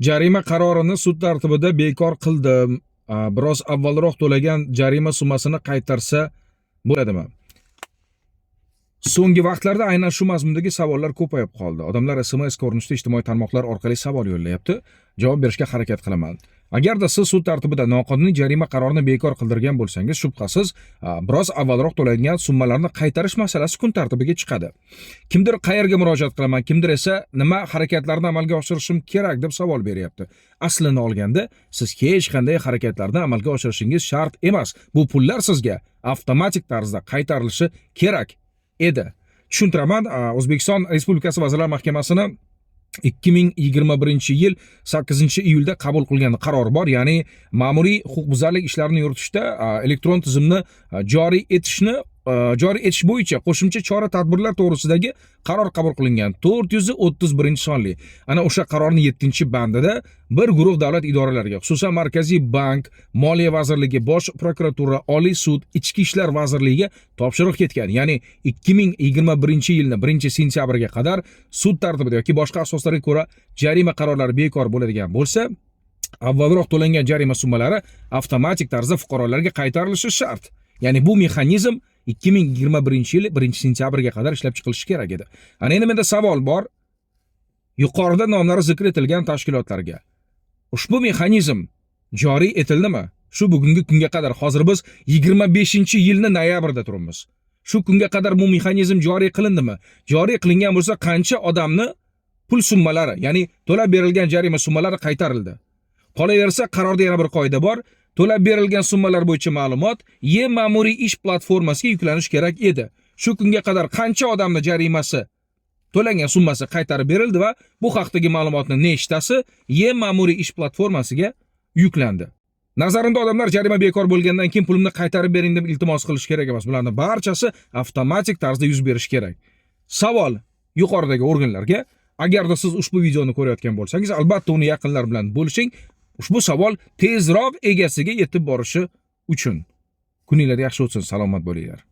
Jarima qarorini sud tartibida bekor qildim. Biroz avvalroq to'lagan jarima summasini qaytarsa bo'ladimi? So'nggi vaqtlarda aynan shu mazmundagi savollar ko'payib qoldi. Odamlar SMS ko'rinishida ijtimoiy tarmoqlar orqali savol yo'llayapti. Javob berishga harakat qilaman. Agarda siz sud tartibida noqonuniy jarima qarorini bekor qildirgan bo'lsangiz, shubhasiz, biroz avvalroq to'langan summalarni qaytarish masalasi kun tartibiga chiqadi. Kimdir qayerga murojaat qilaman, kimdir esa nima harakatlarni amalga oshirishim kerak deb savol beryapti. Aslini olganda, siz hech qanday harakatlarni amalga oshirishingiz shart emas. Bu pullar sizga avtomatik tarzda qaytarilishi kerak edi. Tushuntiraman, O'zbekiston Respublikasi Vazirlar Mahkamasini 2021-yil 8-iyulda qabul qilgan qaror bor, ya'ni ma'muriy huquqbuzarlik ishlarini yuritishda elektron tizimni joriy etishni joriy etish bo'yicha qo'shimcha chora tadbirlar to'g'risidagi qaror qabul qilingan 431-sonli. Ana o'sha qarorning 7-bandida bir guruh davlat idoralariga, xususan Markaziy bank, Moliya vazirligi, Bosh prokuratura, Oliy sud, Ichki ishlar vazirligiga topshiriq ketgan. Ya'ni 2021-yilni 1-sentyabrga qadar sud tartibida yoki boshqa asoslarga ko'ra jarima qarorlari bekor bo'ladigan bo'lsa, avvalroq to'langan jarima summalari avtomatik tarzda fuqarolarga qaytarilishi shart. Ya'ni bu mexanizm 2021-yil 1-sentyabrga qadar ishlab chiqilishi kerak edi. Ana endi menda savol bor. Yuqorida nomlari zikr etilgan tashkilotlarga. Ushbu mexanizm joriy etildimi? Shu bugungi kunga qadar, hozir biz 25-yilni noyabrda turibmiz. Shu kunga qadar bu mexanizm joriy qilindimi? Joriy qilingan bo'lsa, qancha odamni pul summalari, ya'ni to'lab berilgan jarima summalari qaytarildi? Qolaversa, qarorda yana bir qoida bor. To'lab berilgan summalar bo'yicha ma'lumot e-ma'muriy ish platformasiga yuklanishi kerak edi. Shu kunga qadar qancha odamni jarimasi to'langan summasi qaytarib berildi va bu haqdagi ma'lumotni nechtasi e-ma'muriy ish platformasiga yuklandi? Nazarimda, odamlar jarima bekor bo'lgandan keyin pulimni qaytarib bering deb iltimos qilish kerak emas. Bularning barchasi avtomatik tarzda yuz berishi kerak. Savol yuqoridagi organlarga: agarda siz ushbu videoni ko'rayotgan bo'lsangiz, albatta uni yaqinlar bilan bo'lishing. Ushbu savol tezroq egasiga yetib borishi uchun. Kuninglar yaxshi o'tsin, salomat bo'linglar.